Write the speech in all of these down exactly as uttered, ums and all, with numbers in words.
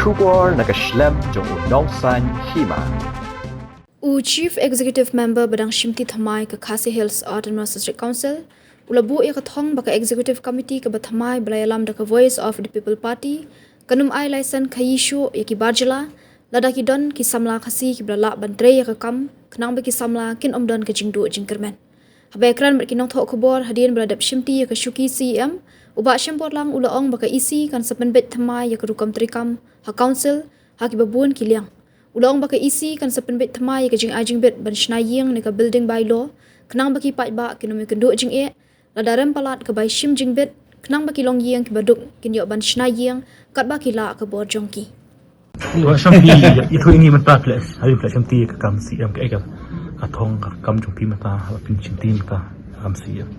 Khubor na ka shlem jong u Nongsaiñ Hima. U Chief Executive Member ba dang shimti thymmai ka Khasi Hills Autonomous District Council u la buh ïa ka thong ba ka Executive Committee kaba thymmai ba la ïalam da ka Voice of the People Party kan ym ai laisen khaïi shuh ïa ki bar jylla lada ki don ki samla Khasi kiba la lah ban trei ïa ka kam khnang ba ki samla kin ym don ka jingduh jingkyrmen. Haba ïakren bad ki nongthoh khubor hadien ba la dep shimti ïa ka shuki C E M, u Bah Shemborlang u la ong ba ka E C kan sa pynbeit thymmai ïa ka rukom treikam ha Council ha kiba bun ki liang. U la ong ba ka E C kan sa pynbeit thymmai ïa ka jingai jingbit ban shna ïing ne ka Building By-law khnang ba ki paidbah kin ym ïakynduh jingeh, lada rem palat ka bai shim jingbit khnang ba ki longïing kiba duk kin ïoh ban shna ïing katba ki lah ka bor jong ki. Wa sham phi, itu ini mynta phi la, hari phi la shimti ka kam C E M, ka, ka, ka thong ka kam jong phi mynta, ha phi shimti mynta ka kam C E M.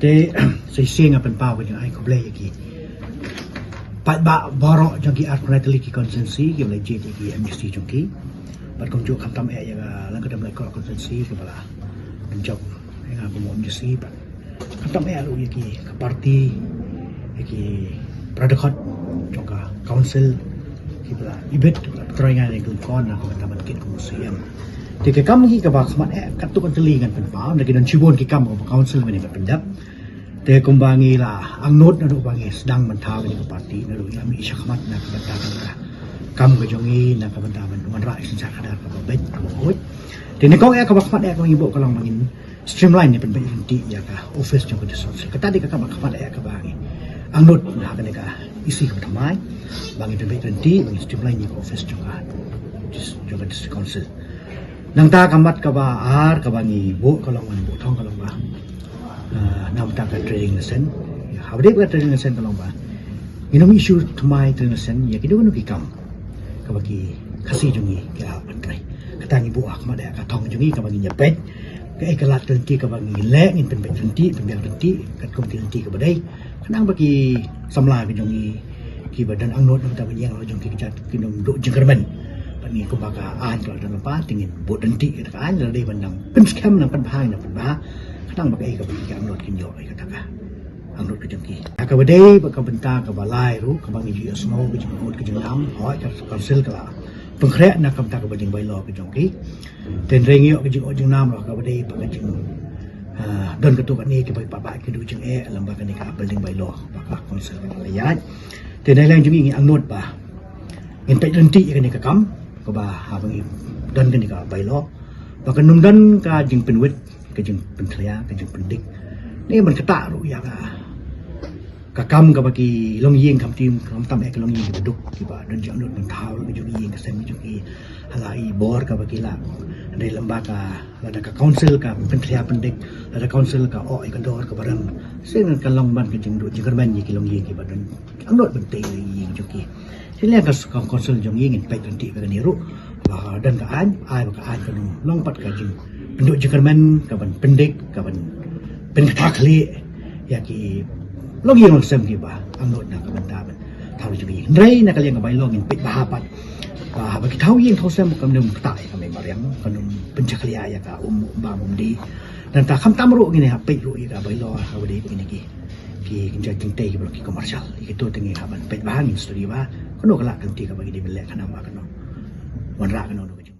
Te sa shisien nga pynpaw ka jingai khublei ïa ki paidbah baroh jong ki arphew khyndai tylli ki constituency kiba la jied ïa ki M D C jong ki. Bad kumjuh khamtam eh ïa ka Lyngkadem Laitkor constituency kiba la pynjop ïa nga kum u M D C bad khamtam eh ruh ïa ki ka party, ïa ki para dkhot jong ka Council kiba la ibit, kiba la trei ngai ïa ka lyngkor na ka bynta ban kit kum u C E M. Te ka kam ngi kaba khmat eh katto katne tylli ngan pynpaw, na ki don shibun ki kam kaba Council ngi ban pyndep. Te kumba ngi la angnud naduh ba ngi sdang ban thaw ïa ka party, naduh ngi la mih shakhmat na ka bynta ka kam ka jong ngi, na ka bynta ban wanrah ïa ka synshar khadar kaba beit kaba khuid. Te nyngkong eh kaba khmat eh kaba ngi buh ka long ba ngin streamline ne pynbeit ryntih ïa ka office jong ka District Council. Kata dei ka kam ba khmat eh kaba ngi angnud na kane ka E C kaba thymmai, ba ngin pynbeit ryntih, ba ngin streamline ïa ka office jong ka dis-, jong ka District Council. Nangta ka mat kaba ar kaba ngi buh ka long, ngi buh thong ka long ba, ah, na ka bynta ka trading license. Haba dei ba ka trading license ka long ba ngin ym issue thymmai trading license ïa kino kino ki kam kaba ki Khasi jong ngi ki lah ban trei. Kata ngi buh ha khmat eh ka thong jong ngi kaba ngin ïa peit kaei ka lad ka lynti kaba ngi leh, ngin pynbeit ryntih, pynbiang ryntih katkum ki lynti kaba dei, khnang ba ki samla ki jong ngi kiba don angnud na ka bynta ban ïeng la jong ki kjat kin ym duh jingkyrmen. Bad ngi kumba ka aiñ ka la don lypa, te ngin bud ryntih kata ka aiñ, lada dei ban nang pynskhem nang pynbha nang pynbha, khnang ba kaei kaba ki angnud kin ïoh ïa kata ka angnud ka jong ki. Kaba dei bad ka bynta kaba lai ruh kaba ngi ju ïohsngew ka jingangnud ka jingnam, hooid ka Council ka la pynkhreh na ka bynta ka Building By-law ka jong ki. Te hynrei ngi ïoh ka jingangnud jingnam ruh kaba dei bad ka jing, ah, don katto katne kiba, ba, ba ki duh jingeh lem bad kane ka Building By-law ba ka Council ka la ïaid. Te na liang jong ngi ngi angnud ba ngin peit ryntih ïa kane ka kam kaba haba ngi don kane ka By-law ba kan ym don ka jingpynwit, ka jingpynkhlia, ka jingpyndik ne ban ktah ruh ïa ka ka kam kaba ki longïing, khamtam, khamtam eh ki longïing kiba duk kiba don jingangnud ban thaw la ka jong ki ïing ka sem ka jong ki ha la i bor kaba ki lah. Hynrei lem bad ka, lada ka Council ka pynkhlia pyndik, lada Council ka oh ïa ka dor kaba rem, shisien ngan kan long ban ka jingduh jingkyrmen ïa ki longïing kiba don angnud ban tei ïa ki ïing jong ki. Te na liang ka, ka Council jong ngi ngin peit ryntih bad kane ruh ba don ka aiñ, ai ba ka aiñ kan ym long pat ka jingpynduh jingkyrmen kaban pyndik, kaban pynktah khlieh ïa ki longïing longsem kiba angnud na ka bynta ban thaw la jong ki ïing. Hynrei na ka liang ka By-law ngin peit bha pat ba haba ki thaw ïing thaw sem kan ym ktah ïa ka mei mariang, kan ym pynjakhlia ïa ka um, um bam um dih. Nangta khamtam ruh ngin ïa peit ruh ïa ka By-law haba dei ba kine ki, ki kynja jingtei kiba long ki commercial. Ïa kito te ngi hap ban peit bha, ngin study bha kumno ka lad ka lynti kaba ngi dei ban leh khnang ba kan ym wanrah, kan ym don ka jing